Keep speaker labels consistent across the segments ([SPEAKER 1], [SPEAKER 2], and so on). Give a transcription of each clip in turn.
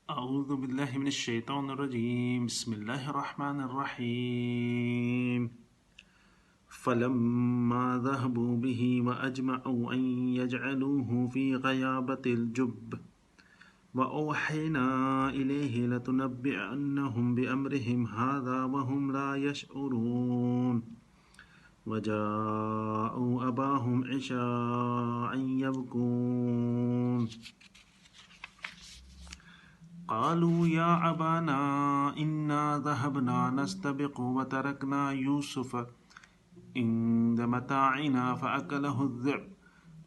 [SPEAKER 1] اعوذ بالله من الشيطان الرجيم بسم الله الرحمن الرحيم فلما ذهبوا به وأجمعوا أن يجعلوه في غيابة الجب وأوحينا إليه لتنبئنهم بأمرهم هذا وهم لا يشعرون وجاءوا أباهم عشاء يبكون قالوا يا أبانا إنا ذهبنا نستبق وتركنا يوسف عند متاعنا فأكله الذئب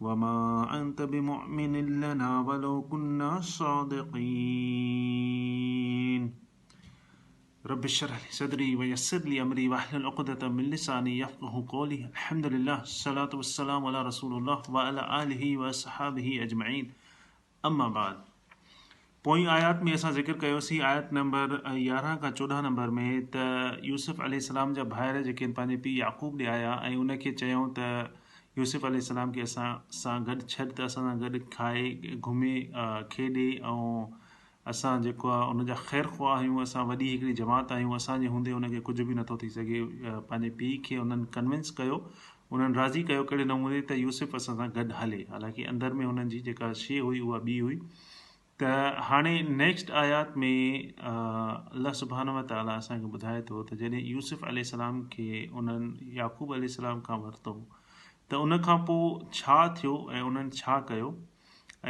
[SPEAKER 1] وما أنت بمؤمن لنا ولو كنا صادقين رب اشرح لي صدري ويسر لي أمري واحلل عقدة من لساني يفقه قولي الحمد لله الصلاة والسلام على رسول الله وعلى آله وصحابه أجمعين اما بعد پوئين آيات ۾ اسان ذڪر ڪيوسين آيت نمبر 11 کان 14 نمبر ۾ ته يوسف عليه السلام جا ڀائر جيڪي پنهنجي پيء يعقوب ڏي آيا ۽ ان کي چيائون ته يوسف عليه السلام کي اسان سان گڏ ڇڏ ته اسان سان گڏ کائي گهمي کيڏي ۽ اسان جيڪو آهي ان جا خير خواهه آهيون اسان وڏي هڪڙي جماعت آهيون اسان جي هوندي ان کي ڪجهه به نٿو ٿي سگهي پنهنجي پيء کي انهن ڪنوينس ڪيو انهن راضي ڪيو ڪهڙي نموني ته يوسف اسان سان گڏ هلي حالانڪه اندر ۾ هنن جي جيڪا شيء هئي اها ٻي هئي ته هاڻي نيڪسٽ آيات ۾ الله سبحانه وتعالٰي اسان کي ٻڌائي ٿو ته جڏهن يوسف عليه السلام کي انهن يعقوب عليه السلام کان ورتو ته ان کان پوء ڇا ٿيو ۽ انهن ڇا ڪيو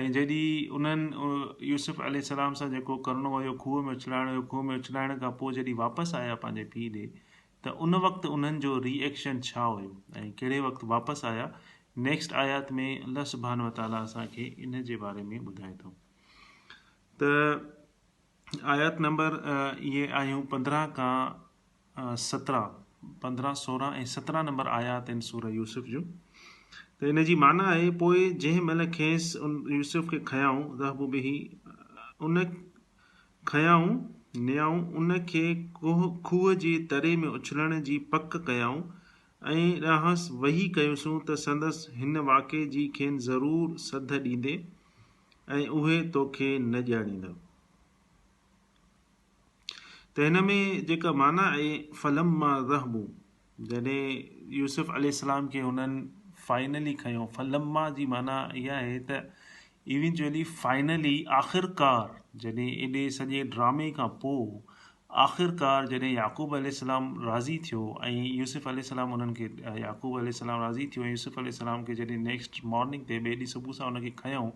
[SPEAKER 1] ۽ جڏهن انهن يوسف عليه السلام سان جيڪو ڪرڻو هيو کوهه ۾ اڇلائڻو هيو کوهه ۾ اڇلائڻ کان پوء جڏهن واپس آيا پنهنجي پيء ڏي ته ان وقت انهن جو ري ايڪشن ڇا هيو ۽ ڪهڙي وقت واپس آيا نيڪسٽ آيات ۾ الله سبحانه وتعالٰي اسان کي ان جي باري ۾ ٻڌائي ٿو ته آيات نمبر اهي آيون 15 کان 17 15 16 ۽ 17 نمبر آيات آهن سورة يوسف جون ته ان جي معنيٰ آهي پوء جنهن مهل کيس ان يوسف کي کنيائون ذهبوا به ان کنيائون، نيائون، ان کي کوهه جي تري ۾ اڇلڻ جي پڪ ڪيائون ۽ ڏانهس وحي ڪيوسون ته سندس هن واقعي جي کين ضرور سڌ ڏيندين ۽ اهي توکي نه ڄاڻيندا. ته هن ۾ جيڪا معنيٰ آهي فلما ذهبوا جڏهن يوسف عليه السلام کي هنن فائنلي کنيو فلما جي معنيٰ اها آهي ته ايونچوئلي فائنلي آخرڪار جڏهن ايڏي سڄي ڊرامي کان پوء آخرڪار جڏهن يعقوب عليه السلام راضي ٿيو ۽ يوسف عليه السلام انهن کي يعقوب عليه السلام راضي ٿيو ۽ يوسف عليه السلام کي جڏهن نيڪسٽ مارننگ تي ٻئي ڏينهن صبح سان ان کي کنيائون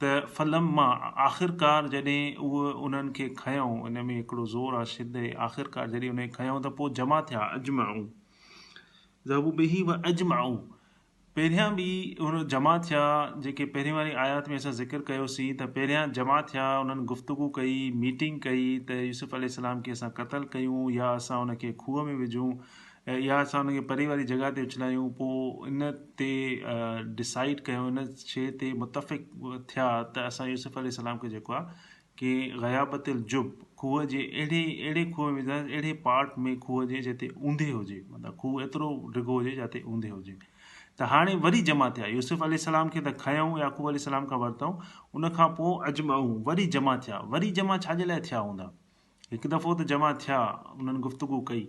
[SPEAKER 1] ته فلما آخرڪار جڏهن اهو انهن کي کنيائون ان ۾ هڪڙو زور آ شد آخرڪار جڏهن انهن کي کنيائون ته پوء جمع ٿيا اجمعوا ذهبوا به واجمعوا پهريان به ان جمع ٿيا جيڪي پهرين واري آيات ۾ اسان ذڪر ڪيوسين ته پهريان جمع ٿيا انهن گفتگو ڪئي ميٽنگ ڪئي ته يوسف عليه السلام کي اسان قتل ڪيون يا اسان ان کي کوهه ۾ وجهون يا اسان ان کي پري واري جڳهه تي اڇلايون پوء ان تي ڊسائيڊ ڪيو ان شيء تي متفق ٿيا ته اسان يوسف عليه السلام کي جيڪو آهي ڪي غيابت الجب کوهه جي اهڙي اهڙي کوهه ۾ وجهنداسين اهڙي پارٽ ۾ کوهه جي جتي اوندهه هجي مطلب کوهه ايترو ڊگهو هجي جتي اوندهه هجي ته هاڻي وري جمع ٿيا يوسف عليه السلام کي ته کنيائون يعقوب عليه السلام کان ورتائون ان کان پوء اجمعون وري جمع ٿيا وري جمع ڇا جي لاء ٿيا هوندا هڪ دفعو ته جمع ٿيا انهن گفتگو ڪئي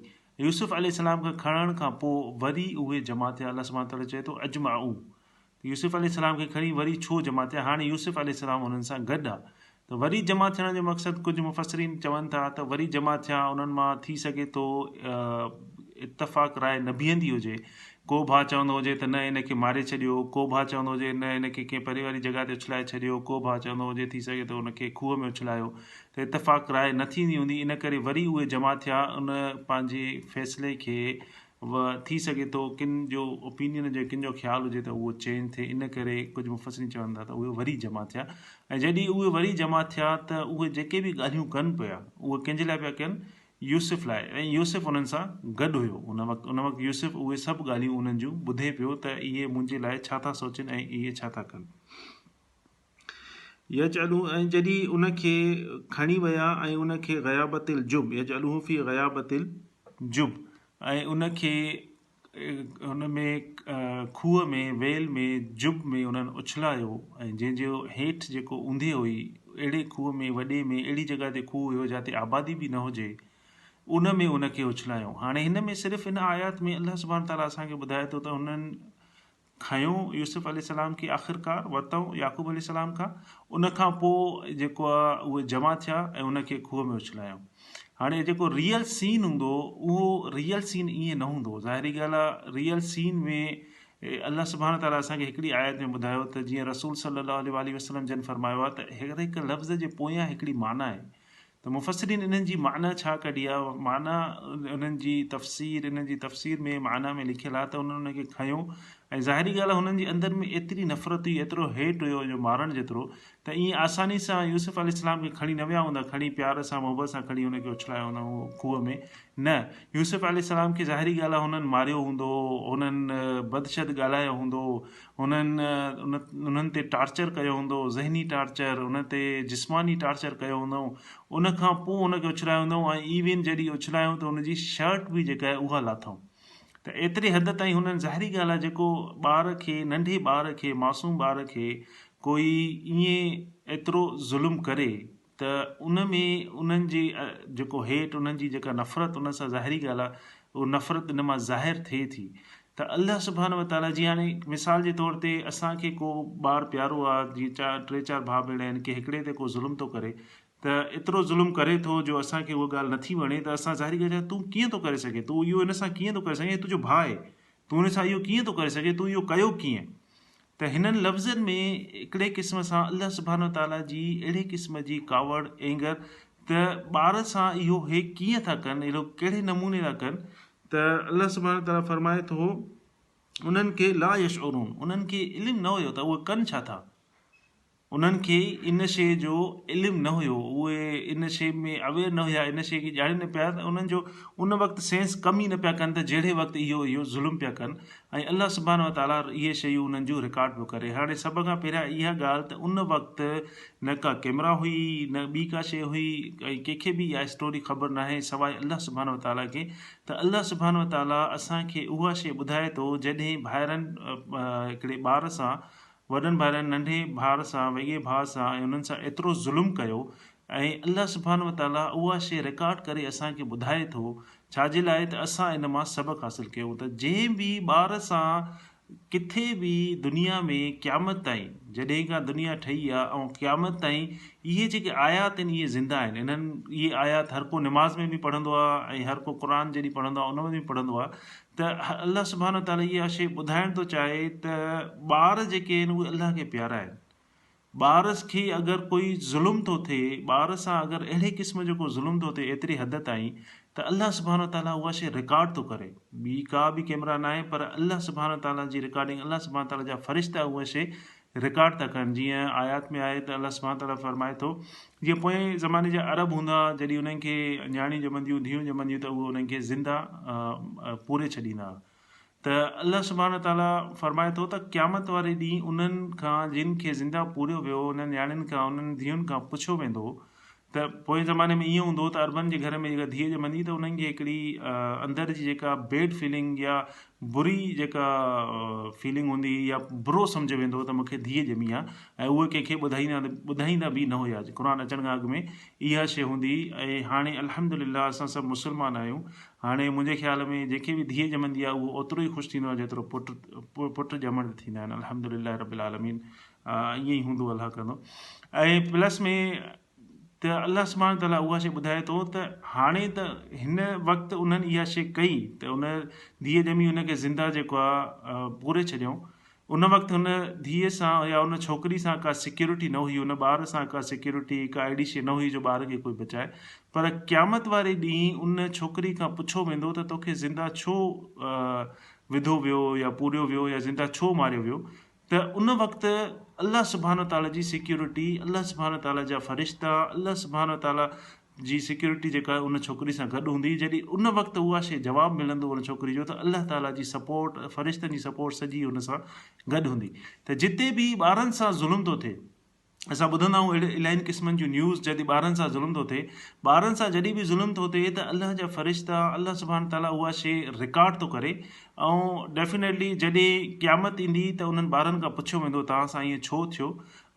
[SPEAKER 1] يوسف عليه السلام کي کڻڻ کان پوء وري اهي جمع ٿيا الله سبحانه وتعالٰي چئي ٿو اجمعو ته يوسف عليه السلام کي کڻي وري ڇو جمع ٿيا هاڻي يوسف عليه السلام انهن سان گڏ آ ته وري جمع ٿيڻ جو مقصد ڪجهه مفسرين چون ٿا ته وري جمع ٿيا انهن مان ٿي سگهي ٿو اتفاق راء نه بيهندي هجي ڪو ڀاء چوندو هجي ته نه ان کي ماري ڇڏيو ڪو ڀاء چوندو هجي نه ان کي ڪنهن پري واري جڳهه تي اڇلائي ڇڏيو ڪو ڀاء چوندو هجي ٿي سگهي ٿو ان کي کوهه ۾ اڇلايو ته اتفاق راء نه ٿيندي هوندي ان ڪري وري اهي جمع ٿيا ان پنهنجي فيصلي کي و ٿي سگهي ٿو ڪن جو اوپينين هجي ڪن جو خيال هجي ته اهو چينج ٿئي ان ڪري ڪجهه مفسرين چون ٿا ته اهي وري جمع ٿيا ۽ جڏهن اهي وري جمع ٿيا ته اهي جيڪي به ڳالهيون ڪن پيا اهي ڪنهن جي لاء پيا ڪن يوسف لاء ۽ يوسف انهن سان گڏ هيو ان وقت ان وقت يوسف اهي سڀ ڳالهيون انهن جون ٻڌي پيو ته اهي منهنجي لاء ڇا ٿا سوچن ۽ اهي ڇا ٿا ڪن. يجعلو ۽ جڏهن ان کي کڻي ويا ۽ ان کي غيابت الجب يجعلوه في غيابت الجب ۽ ان کي ان ۾ کوهه ۾ ويل ۾ جب ۾ انهن اڇلايو ۽ جنهن جو هيٺ جيڪو اوندهه هئي اهڙي کوهه ۾ وڏي ۾ اهڙي جڳهه تي کوهه هيو جاتي آبادي به نه هجي ان ۾ ان کي اڇلايو. هاڻي هن ۾ صرف هن آيات ۾ الله سبحانه تعالٰي اسان کي ٻڌائي ٿو ته هنن کنيو يوسف عليه السلام کي آخرڪار ورتائون يعقوب عليه السلام کان ان کان پوء جيڪو آ اهي جمع ٿيا ۽ ان کي کوهه ۾ اڇلايائون. هاڻي جيڪو ريئل سين هوندو اهو ريئل سين ائين نه هوندو ظاهري ڳالهه آ ريئل سين ۾ الله سبحانه وتعالٰي اسان کي هڪڙي آيت ۾ ٻڌايو ته جيئن رسول صلي الله عليه واٰله وسلم جن فرمايو آ ته هر هڪ لفظ جي پويان هڪڙي معنيٰ آهي ته مفسرين انهن جي معنيٰ ڇا ڪڍي آهي؟ معنيٰ انهن جي تفسير انهن جي تفسير ۾ معنيٰ ۾ لکيل آهي ته انهن ان کي کنيو ۽ ظاهري ڳالهه آهي هنن جي اندر ۾ ايتري نفرت هئي ايترو هيٽ هيو جو مارڻ جيترو ته ائين آساني سان يوسف عليه السلام کي کڻي نه ويا هوندا کڻي پيار سان محبت سان کڻي ان کي اڇلايو هوندائون کوهه ۾ نه يوسف عليه السلام کي ظاهري ڳالهه آهي هنن ماريو هوندو هنن بد شد ڳالهايو هوندو هنن انهن تي ٽارچر ڪيو هوندو، ذهني ٽارچر، ان تي جسماني ٽارچر ڪيو هوندائون، ان کان پوء ان کي اڇلايو هوندائون ۽ ايون جڏهن اڇلايائون ته ان جي شرٽ به جيڪا آهي اها لاٿائون ته ايتري حد تائين هنن ظاهري ڳالهه آهي جيڪو ٻار کي ننڍي ٻار کي معصوم ٻار کي ڪوئي ائين ايترو ظلم ڪري ته ان ۾ انهن جي جيڪو هيٽ انهن جي جيڪا نفرت ان سان ظاهري ڳالهه آهي اهو نفرت ان مان ظاهر ٿئي ٿي ته الله سبحانه وتعاليٰ جيئن هاڻي مثال جي طور تي اسان کي ڪو ٻار پيارو آهي جيئن چار ٽي چار ڀاء ڀيڻ آهن ڪي هڪڙي تي ڪو ظلم ٿو ڪري ته ايترو ظلم ڪري ٿو جو اسان کي اها ڳالهه نٿي وڻي ته اسان ظاهري ڳالهه تون ڪيئن ٿو ڪري سگهين تون اهو ان سان ڪيئن ٿو ڪري سگهين هي تنهنجو ڀاء آهي تون ان سان اهو ڪيئن ٿو ڪري سگهين تون اهو ڪيو ڪيئن ته هنن لفظن ۾ هڪڙي قسم سان الله سبحانه وتعاليٰ جي اهڙي قسم جي ڪاوڙ، Anger، ته ٻار سان اهو هي ڪيئن ٿا ڪن، اهڙو ڪهڙي نموني ٿا ڪن، ته الله سبحانه وتعاليٰ فرمائي ٿو انهن کي لا يشعرون انهن کي علم نه هيو ته اهي ڪن ڇا ٿا. انهن کي ان شيء جو علم نه هيو، اهي ان شيء ۾ اويئر نه هيا، ان شيء کي ڄاڻين نه پيا ته انهن جو ان وقت سينس ڪم ئي نه پيا ڪن ته جهڙي وقت اهو اهو ظلم پيا ڪن ۽ الله سبحانه وتعاليٰ اهي شيون انهن جون رڪارڊ پيو ڪري. هاڻي سڀ کان پهريان اها ڳالهه ته ان وقت نه ڪا ڪيمرا هئي نه ٻي ڪا شيء هئي ۽ ڪنهن کي به اها اسٽوري خبر ناهي سواء الله سبحانه وتعاليٰ کي ته الله سبحانه وتعاليٰ اسان کي اها شيء ٻڌائي ٿو جڏهن ڀائرن هڪڙي ٻار سان وڏن ڀائرن ننڍي ڀار سان ويڳي ڀاء سان ۽ انهن سان ايترو ظلم ڪيو ۽ الله سبحانه وتعاليٰ اها شيء رڪارڊ ڪري اسان کي ٻڌائي ٿو ڇا جي لاء ته اسان ان مان سبق حاصل ڪيون ته جنهن به ٻار سان ڪٿي به دنيا ۾ قيامت تائين جڏهن کان دنيا ٺهي آ ۽ قيامت تائين اهي جيڪي آيات آهن اهي زنده آهن انهن اهي آيات هر ڪو نماز ۾ به پڙهندو آ ۽ هر ڪو قرآن جڏهن پڙهندو آ ان ۾ به پڙهندو آ ته الله سبحانه وتعاليٰ اها شيء ٻڌائڻ ٿو چاهي ته ٻار جيڪي آهن اهي الله کي پيارا آهن. ٻار کي اگر ڪوئي ظلم ٿو ٿئي، ٻار سان اگر اهڙي قسم جو ڪو ظلم ٿو ٿئي ايتري حد تائين ته الله سبحانه وتعاليٰ اها شيء رڪارڊ ٿو ڪري. ٻي ڪا به ڪيمرا ناهي پر الله سبحانه وتعاليٰ جي رڪارڊنگ الله سبحانه وتعاليٰ جا فرشتا اها شيء رڪارڊ ٿا ڪن جيئن آيات ۾ آهي ته الله سبحانه تعالٰي فرمائي ٿو جيئن پوئين زماني جا عرب هوندا هئا جڏهن انهن کي نياڻيون ڄمنديون ڌيئون ڄمنديون ته اهي انهن کي زنده پوري ڇڏيندا هئا ته الله سبحانه تعالٰي فرمائي ٿو ته قيامت واري ڏينهن انهن کان جن کي زنده پوريو ويو انهن نياڻين کان انهن ڌيئن کان پڇيو ويندو ته پوئين زماني ۾ ائين هوندو هو ته عربن جي گهر ۾ جيڪا ڌيء ڄمندي ته انهن کي هڪڙي اندر جي جيڪا بيڊ فيلنگ يا بري جيڪا فيلنگ هوندي هئي يا برو سمجهيو ويندو هو ته مونکي ڌيء ڄمي آهي ۽ اهي ڪنهن کي ٻڌائيندا ٻڌائيندا به نه هيا قرآن اچڻ کان اڳ ۾ اها شيء هوندي هئي ۽ هاڻي الحمد لله اسان سڀ مسلمان آهيون هاڻي منهنجي خيال ۾ جنهن کي به ڌيء ڄمندي آهي اهو اوترو ئي خوش ٿيندو آهي جيترو پٽ پٽ ڄمڻ تي ٿيندا آهن الحمد لله رب العالمين ائين ئي هوندو الله ڪندو ۽ پلس ۾ ته الله سبحانه تعالٰي اها شيء ٻڌائي ٿو ته هاڻي ته هن وقت انهن اها شيء ڪئي ته ان ڌيء ڄمي ان کي زنده جيڪو آهي پوري ڇڏيائون ان وقت هن ڌيء سان يا ان ڇوڪري سان ڪا سيڪيورٽي نه هئي ان ٻار سان ڪا سيڪيورٽي ڪا اهڙي شيء نه هئي جو ٻار کي ڪوئي بچائي پر قيامت واري ڏينهن ان ڇوڪري کان پڇيو ويندو ته توکي زنده ڇو وڌو ويو يا پوريو ويو يا زنده ڇو ماريو ويو ته ان وقت الله سبحانه وتعالي جي سيڪيورٽي، الله سبحانه وتعالي جا فرشتا، الله سبحانه وتعالي جي سيڪيورٽي جيڪا ان ڇوڪري سان گڏ هوندي، جڏهن ان وقت اها شيء جواب ملندو ان ڇوڪري جو ته الله تعالي جي سپورٽ، فرشتن جي سپورٽ سڄي ان سان گڏ هوندي ته جتي به ٻارن سان ظلم ٿو ٿئي، اسان ٻڌندا آهيون اهڙي الاهين قسمن جون نيوز جتي ٻارن سان ظلم ٿو ٿئي، ٻارن سان جڏهن به ظلم ٿو ٿئي ته الله جا فرشتا، الله سبحانه وتعالي اها شيء رڪارڊ ٿو ڪري ۽ ڊيفينيٽلي جڏهن قيامت ايندي ته انهن ٻارن کان پڇيو ويندو توهان سان ائين ڇو ٿيو؟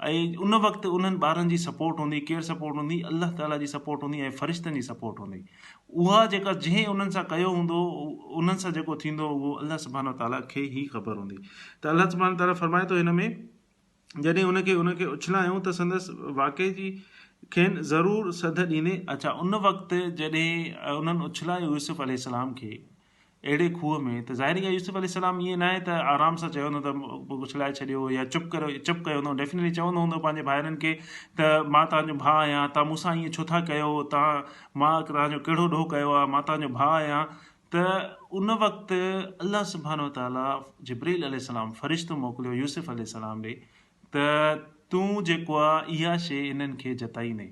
[SPEAKER 1] ۽ ان وقت انهن ٻارن جي سپورٽ هوندي ڪير سپورٽ هوندي الله تعالي جي سپورٽ هوندي ۽ فرشتن جي سپورٽ هوندي اها جيڪا جنهن انهن سان ڪيو هوندو انهن سان جيڪو ٿيندو اهو الله سبحانه وتعالي کي ئي خبر هوندي ته الله سبحانه وتعالي فرمائي ٿو هن ۾ جڏهن ان کي ان کي اڇلايون ته سندس واقعي جي کين ضرور سڌ ڏيندي اڇا ان وقت جڏهن انهن اڇلايو يوسف عليه السلام کي اهڙي کوهه ۾ ته ظاهري ڳالهه يوسف عليه السلام ائين ناهي ته آرام سان چيو هوندو ته اڇلائي ڇڏيو يا چپ ڪريو چپ ڪيو هوندو ڊيفنيٽلي چوندو هوندو پنهنجي ڀائرن کي ته مان توهان جو ڀاء آهيان توهان مون سان ائين ڇو ٿا ڪيو توهان مان توهان جو ڪهڙو ڏوهه ڪيو آهي مان توهان جو ڀاء آهيان ته ان وقت الله سبحانه وتعاليٰ جبرئيل عليه السلام فرشتو موڪليو يوسف عليه السلام ڏي ته تون جيڪو آهي اها شيء انهن کي جتائيندين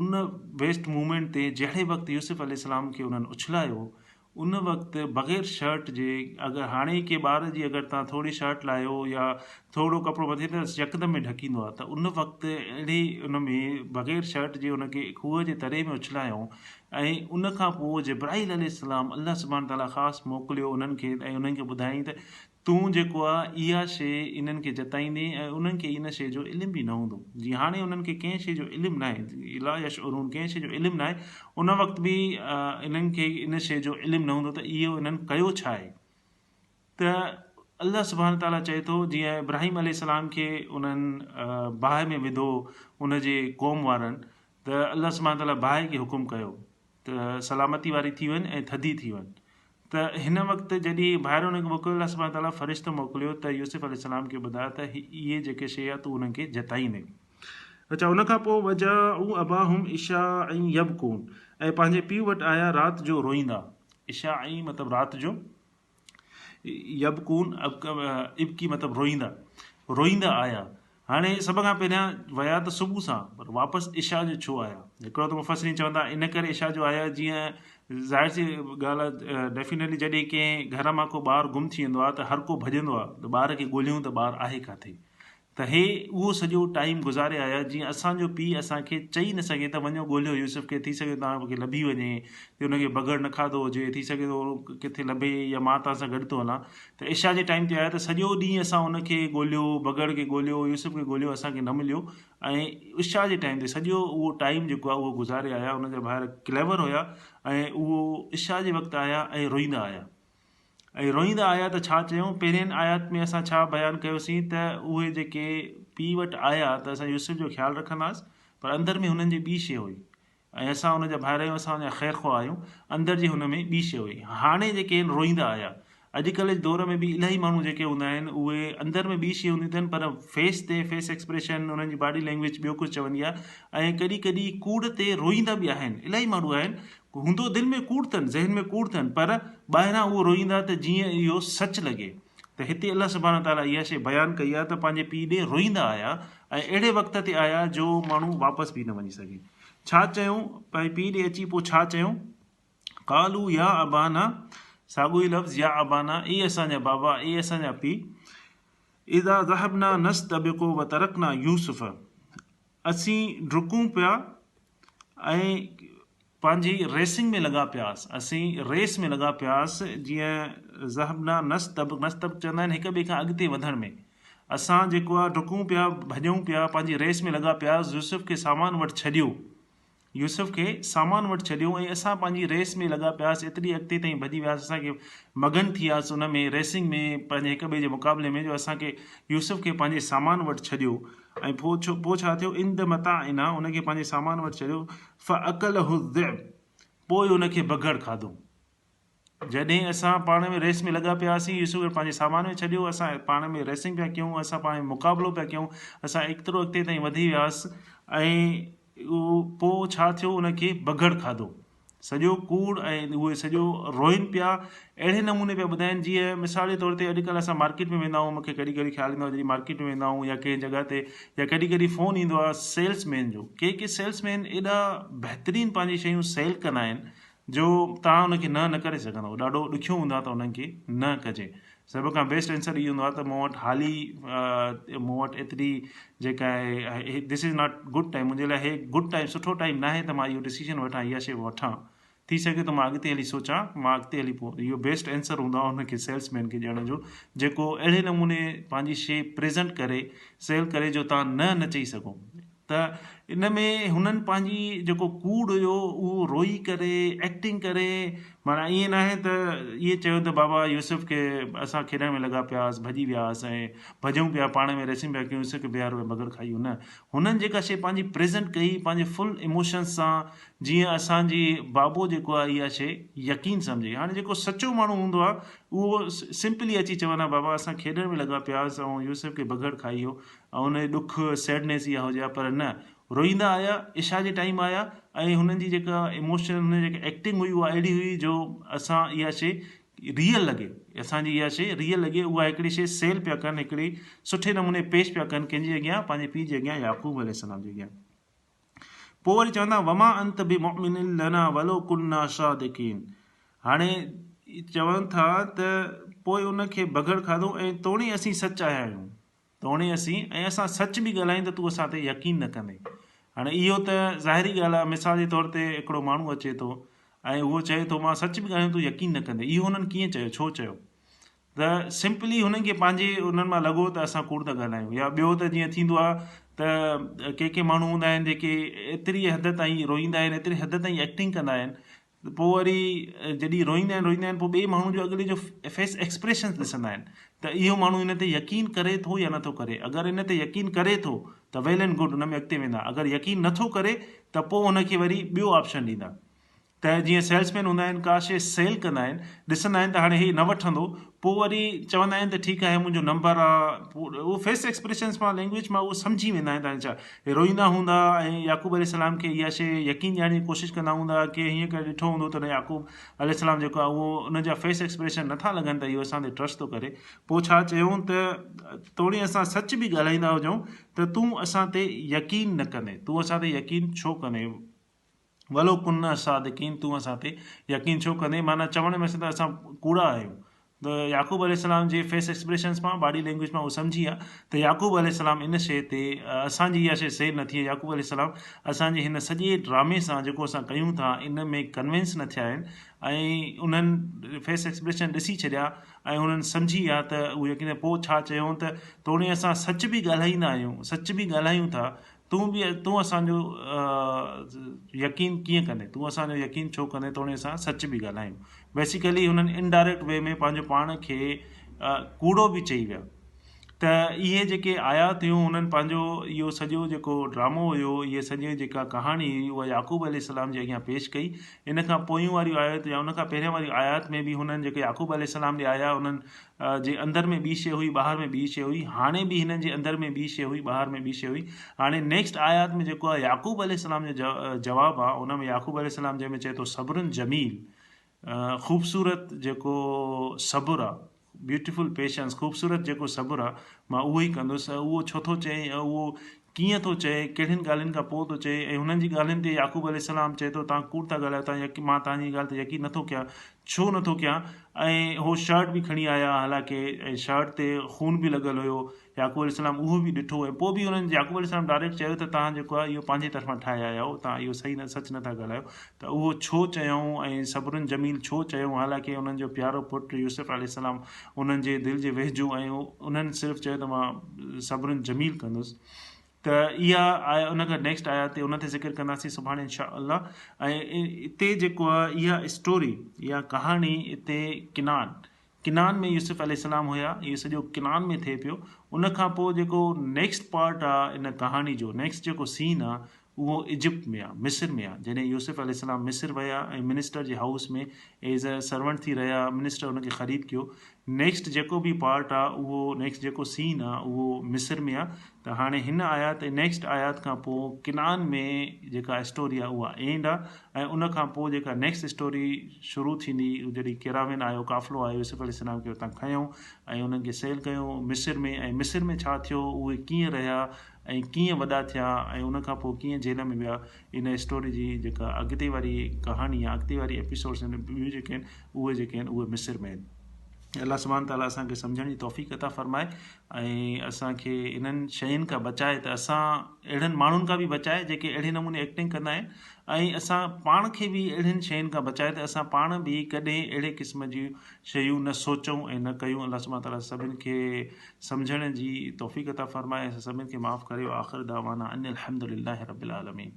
[SPEAKER 1] ان ويسٽ موومينٽ تي جهڙي وقت يوسف عليه السلام کي انهن اڇلايو ان وقت بغير شرٽ جي اگر هاڻي ڪي ٻار جي اگر توهان ٿوري شرٽ لاهيو يا ٿورو ڪپڙو مٿي ته يڪدم ۾ ڍڪيندو آهي ته ان وقت اهڙي ان ۾ بغير شرٽ جي ان کي کوهه جي تري ۾ اڇلايو ۽ ان کان پوء جبرائيل عليه السلام الله سبحانه تعالٰي خاص موڪليو انهن کي ۽ انهن کي ٻڌايائين ته تون جيڪو آ اها شيء انهن کي جتائيندين ۽ انهن کي ان شيء جو علم به نه هوندو جيئن هاڻي انهن کي ڪنهن شيء جو علم ناهي لا يشعرون ڪنهن شيء جو علم ناهي ان وقت به انهن کي ان شيء جو علم نه هوندو ته اهو انهن ڪيو ڇا آهي ته الله سبحانه تعالٰي چئي ٿو جيئن ابراهيم عليه السلام کي انهن باهه ۾ وڌو ان جي قوم وارن ته الله سبحانه تعالٰي باهه کي حڪم ڪيو ته سلامتي واري ٿي وڃ ۽ ٿڌي ٿي وڃ ته هن وقت جڏهن ڀائرن هن کي موڪليو الله سبحانه وتعاليٰ فرشتو موڪليو ته يوسف عليه السلام کي ٻڌاء ته اهي جيڪي شيء آهي تون انهن کي جتائيندين. اڇا ان کان پوء وجاءوا اباهم عشاء يبڪون ۽ پنهنجي پيء وٽ آيا رات جو روئيندا عشاء مطلب رات جو يبڪون ابڪي مطلب روئيندا روئيندا آيا هاڻي سڀ کان پهريان ويا ته صبح سان پر واپس عشاء جو ڇو آيا هڪڙو ته مفسرين چون ٿا ان ڪري عشاء جو آيا جيئن ظاهر سي ڳالهه آهي ڊيفينيٽلي جڏهن ڪنهن گهر مان ڪو ٻار گم ٿي ويندو آهي ته هر ڪو ڀڄندو آهي ته ٻار کي ڳوليون ته ٻار آهي ڪاٿي ته هي اهو سڄو ٽائيم گذاري آيا جيئن اسان جو پيء اسان کي چئي نه سگهي ته وڃو ڳوليو يوسف کي ٿي سگهي ٿو توهان کي لڀي وڃي ته ان کي بگهڙ نه کاڌو هجي ٿي سگهي ٿو ڪٿي لڀي يا مان توهان سان گڏ ٿو هلان ته عشاء جي ٽائيم تي آيا ته سڄو ڏينهن اسان ان کي ڳوليو بگهڙ کي ڳوليو يوسف کي ڳوليو اسان کي نه مليو ۽ عشاء جي ٽائيم تي سڄو اهو ٽائيم جيڪو آهي اهو گذاري آيا ان جا ڀائر ڪليور هيا ۽ اهو عشاء جي وقت آيا ۽ روئيندا آيا ۽ روئيندا آيا ته ڇا چيائون؟ پهرين آيات ۾ اسان ڇا بيان ڪيوسين ته اهي جيڪي پيء وٽ آيا ته اسان يوسف جو خيال رکنداس پر اندر ۾ هنن جي ٻي شيء هئي ۽ اسان ان جا ڀائر آهيون اسان ان جا خير خواهه آهيون اندر جي هن ۾ ٻي شيء هئي هاڻي جيڪي آهن روئيندا آيا اڄڪلهه جي دور ۾ به الاهي ماڻهو جيڪي هوندا آهن اهي اندر ۾ ٻي شيء هوندي اٿن پر فيس تي فيس ايڪسپريشن انهن جي باڊي لينگويج ٻيو ڪجهه چوندي آهي ۽ ڪڏهن ڪڏهن ڪوڙ تي روئيندا به آهن الاهي ماڻهو آهن هوندو دل ۾ ڪوڙ اٿن، ذهن ۾ ڪوڙ اٿن، پر ٻاهران اهو روئيندا ته جيئن اهو سچ لڳي. ته هتي الله سبحانه وتعاليٰ اها شيء بيان ڪئي آهي ته پنهنجي پيء ڏي روئيندا آيا ۽ اهڙي وقت تي آيا جو ماڻهو واپس به نه وڃي سگهي. ڇا چيائون؟ پنهنجي پيء ڏي اچي پوء ڇا چيائون؟ قالوا يا ابانا، ساڳيو ئي لفظ يا ابانا، اي اسان جا بابا، اي اسان جا پيء، اذا ذهبنا نستبق وترڪنا يوسف، اسين ڊڪون پيا ۽ پنهنجي ريسنگ ۾ لڳا پياس اسين ريس ۾ لڳا پياس جيئن ذهبنا نستبق نستبق چوندا آهن هڪ ٻئي کان اڳتي وڌڻ ۾ اسان جيڪو آهي ڊڪون پيا ڀڄون پيا پنهنجي ريس ۾ لڳا پياس يوسف کي سامان وٽ ڇڏيو يوسف کي سامان وٽ ڇڏيو ۽ اسان پنهنجي ريس ۾ لڳا پياس ايتري اڳتي تائين ڀڄي وياس اسان کي مگن ٿي وياس ان ۾ ريسنگ ۾ پنهنجي هڪ ٻئي جي مقابلي ۾ جو اسان کي يوسف کي پنهنجي سامان وٽ ڇڏيو ۽ پوء پوء ڇا ٿيو عند متاعنا ان کي پنهنجي سامان وٽ ڇڏيو فاڪله الذئب پوء ان کي بگهڙ کاڌو. جڏهن اسان پاڻ ۾ ريس ۾ لڳا پيا هئاسين يوسف کي پنهنجي سامان ۾ ڇڏيو اسان پاڻ ۾ ريسنگ پيا ڪيون اسان پاڻ ۾ مقابلو پيا ڪيون اسان ايترو اڳتي تائين وڌي وياس ۽ پوء ڇا ٿيو ان کي بگهڙ کاڌو. سڄو ڪوڙ ۽ اهي سڄو روئن پيا اهڙي نموني پيا ٻڌائين جيئن مثال جي طور تي اڄڪلهه اسان مارڪيٽ ۾ ويندا آهيون مونکي ڪڏهن ڪڏهن خيال ايندو آهي جڏهن مارڪيٽ ۾ ويندا آهيون يا ڪنهن جڳهه تي يا ڪڏهن ڪڏهن فون ايندو آهي سيلس مين جو ڪي ڪي سيلس مين ايڏا بهترين پنهنجي شيون سيل ڪندا آهن جو توهان ان کي نه نه ڪري سگهندو ڏاڍو ڏکيو هوندو آهي ته انهن کي نه ڪجي سڀ کان بيسٽ آنسر اهو هوندو آهي ته مون وٽ حالي مون وٽ ايتري جيڪا آهي this is not good time منهنجي لاء هي گڊ ٽائيم سٺو ٽائيم ناهي ته مان اهو ڊسيزن وٺان اها شي وٺان ٿي سگهي ٿو مان اڳتي هلي سوچان مان اڳتي هلي پوء اهو بيسٽ اينسر هوندو آهي ان کي سيلس مين کي ڏيڻ جو جيڪو اهڙي نموني پنهنجي شي پريزنٽ ڪري سيل ڪري جو توهان نه نه چئي سگهو ته ان ۾ هنن پنهنجي جيڪو ڪوڙ هيو اهو روئي ڪري ايڪٽنگ ڪري معنيٰ ائين ناهي ته ائين چيو ته بابا يوسف کي اسان کيڏڻ ۾ لڳا پيا هئس ڀڄي ويا هئس ۽ ڀڄون پيا پاڻ ۾ ريسنگ پيا ڪيون يوسف کي بيهاريو ۽ بگهڙ کائي ويو نه هنن جيڪا شي پنهنجي پريزنٽ ڪئي پنهنجي فل ايموشنس سان جيئن اسان جي بابو جيڪو آهي اها شي يقين سمجهي هاڻي جيڪو سچو ماڻهو هوندو آهي اهو سمپلي اچي چوندا بابا اسان کيڏڻ ۾ لڳا پيا هئس ۽ يوسف کي بگهڙ کائي ويو ۽ ان جي ڏک Sadness اها هجي ها پر نه روئيندا آيا عشاء جي ٽائيم آيا ۽ هنن جي جيڪا ايموشن هنن جي جيڪا ايڪٽنگ هئي اها اهڙي هئي جو اسان اها شي ريئل لڳي اسان جي اها شي ريئل لڳي اها هڪڙي شي سيل پيا ڪن هڪڙي سٺي نموني پيش پيا ڪن ڪنهن جي اڳيان پنهنجي پيء جي اڳيان يعقوب عليه السلام جي اڳيان پوء وري چوندا وما انت بمؤمن لنا ولو ڪنا صادقين هاڻي چون ٿا ته پوء ان کي بگهڙ کاڌو ۽ توڻي اسين سچ آيا آهيون توڻي اسين ۽ اسان سچ به ڳالهايون ته تون اسان تي يقين نه ڪندين. هاڻي اهو ته ظاهري ڳالهه آهي، مثال جي طور تي هڪڙو ماڻهو اچي ٿو ۽ اهو چئي ٿو مان سچ به ڳالهايان تون يقين نه ڪندين. اهو هنن ڪيئن چيو، ڇو چيو؟ ته سمپلي هنن کي پنهنجي انهن مان لڳو ته اسان ڪوڙ ٿا ڳالهايون يا ٻيو ته جيئن ٿيندو آهي ته ڪي ڪي ماڻهو هوندا آهن جيڪي ايتري حد تائين روئيندا آهن، ايتري حد تائين ايڪٽنگ ڪندا آهن ته پوء وري جڏهن روئيندا آهن روئيندا آهن پوء ٻئي ماڻهو جو اڳلي جو فيس ايڪسپريشنس ڏسندا آهن ته اهو ماڻهو ان تي يقين ڪري ٿو يا نٿو ڪري اگر ان تي يقين ڪري ٿو ته ويل اينڊ گڊ ان ۾ اڳتي ويندا اگر يقين نٿو ڪري ته پوء ان کي وري ٻيو آپشن ڏيندا ته جيئن سيلس مين هوندا آهن ڪا شي سيل ڪندا آهن ڏسندا آهن ته هاڻي هي نه وٺندو پوء وري چوندا آهن ته ٺيڪ آهي منهنجو نمبر آ پوء اهو فيس ايڪسپريشنس مان لينگويج مان اهو سمجهي ويندا آهن ته هاڻي ڇا هي روئيندا هوندا ۽ يعقوب عليه السلام کي اها شيء يقين ڏيارڻ جي ڪوشش ڪندا هوندا ڪي هيئن ڪري ڏٺو هوندو ته نه يعقوب عليه السلام جيڪو آهي اهو ان جا فيس ايڪسپريشن نٿا لڳن ته اهو اسان تي ٽرسٽ ٿو ڪري پوء ڇا چيائون ته توڻي اسان سچ به ڳالهائيندا هجون ته تون اسان تي يقين نه ڪندين تون اسان تي يقين ڇو ڪندين ولو ڪنا صادقين تون اسان تي يقين ڇو ڪندين معنيٰ چوڻ ۾ ته اسان ڪوڙا آهيون ته يعقوب عليه السلام جي فيس ايڪسپريشنس مان باڊي لينگويج مان هو سمجهي ويا ته يعقوب عليه السلام ان شيء تي اسان جي اها شيء سيل نه ٿي يعقوب عليه السلام اسان جي هن سڄي ڊرامي سان جيڪو اسان ڪيون ٿا ان ۾ ڪنوينس نه ٿيا آهن ۽ انهن فيس ايڪسپريشن ڏسي ڇڏيا ۽ انهن سمجهي ويا ته اهو يقين پوء ڇا چيائون ته توڻي اسان سچ به ڳالهائيندا آهيون سچ به ڳالهايون ٿا تون به تون اسان جو يقين ڪيئن ڪندين تون اسان جو يقين ڇو ڪندين توڻي اسان سچ به ڳالهايون بيسيڪلي هنن انڊائريڪٽ وي ۾ پنهنجو پاڻ کي ڪوڙو به چئي ويا ته اهي جيڪي آيات هيون هنن پنهنجو اهو سڄو جيڪو ڊرامو هيو اهي سڄي جيڪا ڪهاڻي هئي اها يعقوب عليه السلام جي اڳيان پيش ڪئي ان کان پويون واريون آيت يا ان کان پهريان واريون آيات ۾ به هنن جيڪي يعقوب عليه السلام ڏي آيا انهن جي اندر ۾ ٻي شيء هئي ٻاهر ۾ ٻي شيء هئي هاڻي به هنن جي اندر ۾ ٻي شيء هئي ٻاهر ۾ ٻي شيء هئي هاڻي نيڪسٽ آيات ۾ جيڪو آهي يعقوب عليه السلام جو جواب آهي ان ۾ يعقوب عليه السلام جنهن ۾ چئي ٿو صبر جميل خوبصورت جيڪو صبر آهي بيوٽيفل پيشنس خوبصورت جيڪو صبر آهي مان اهو ئي ڪندس اهو ڇو ٿو چئي ۽ اهو ڪيئن ٿو چئي، ڪهڙين ڳالهين کان پوء ٿو چئي ۽ هنن جي ڳالهين تي يعقوب عليه السلام چئي ٿو توهان ڪوڙ ٿا ڳالهايو توهان يقين مان توهان جي ڳالهه تي يقين نٿو ڪيان ڇو نٿو ڪيان ۽ هو شرٽ به کڻي آيا حالانڪه ۽ شرٽ تي خون به لڳل هيو يعقوب عليه السلام اهو به ڏٺو ۽ پوء به انهن يعقوب عليه السلام ڊائريڪٽ چيو ته توهان جيڪو آهي اهو پنهنجي طرفان ٺاهي آيا آهيو توهان اهو صحيح نه سچ نٿا ڳالهايو ته اهو ڇو چيائون ۽ صبر جميل ڇو چيائون حالانڪه انهن جو پيارو پٽ يوسف عليه السلام انهن جي دل جي ويجهو ۽ انهن صرف چيو ته مان صبر جميل ڪندس ته اها آيا ان کان نيڪسٽ آيات تي ان تي ذڪر ڪنداسين سڀاڻي انشاء الله ۽ اتي جيڪو آهي اها اسٽوري اها ڪهاڻي اتي ڪنعان ڪنعان ۾ يوسف عليه السلام هيا اهو سڄو ڪنعان ۾ ٿئي پيو ان کان پوء جيڪو نيڪسٽ پارٽ آهي ان ڪهاڻي جو نيڪسٽ جيڪو سين آهي اهو ايجپٽ ۾ آ، مصر ۾ آ، جڏهن يوسف عليه السلام مصر ويا ۽ منسٽر جي هائوس ۾ ايز اي سرونٽ ٿي رهيا، منسٽر ان کي خريد ڪيو. نيڪسٽ جيڪو به پارٽ آ اهو نيڪسٽ جيڪو سين آ اهو مصر ۾ آ ته هاڻي هن آيات ۽ نيڪسٽ آيات کان پوء ڪنعان ۾ جيڪا اسٽوري آ اها اينڊ آ ۽ ان کان پوء جيڪا نيڪسٽ اسٽوري شروع ٿيندي جڏهن ڪيراوين آيو قافلو آيو يوسف عليه السلام کي اتان کنيو ۽ انهن کي سيل ڪيو مصر ۾ ۽ مصر ۾ ڇا ٿيو اهي ڪيئن رهيا ۽ ڪيئن وڏا ٿيا ۽ ان کان پوء ڪيئن جيل ۾ ويا ان اسٽوري جي جيڪا اڳتي واري ڪهاڻي يا اڳتي واري ايپيسوڊس آهن ٻيون جيڪي آهن اهي جيڪي آهن اهي مصر ۾ آهن. الله سبحانه تعالٰي اسان کي سمجهڻ جي توفيق عطا فرمائي ۽ اسان کي انهن شين کان بچائي ته اسان اهڙن ماڻهن کان به بچائي جيڪي اهڙي نموني ايڪٽنگ ڪندا آهن ۽ اسان پاڻ کي به اهڙين شين کان بچائي ته اسان پاڻ به ڪڏهن اهڙي قسم جون شيون نه سوچون ۽ نه ڪيون. الله سبحانه تعالٰي سڀن کي سمجهڻ جي توفيق عطا فرمائي ۽ اسان سڀن کي معاف ڪري. وآخر دعوانا ان الحمد لله رب العالمين.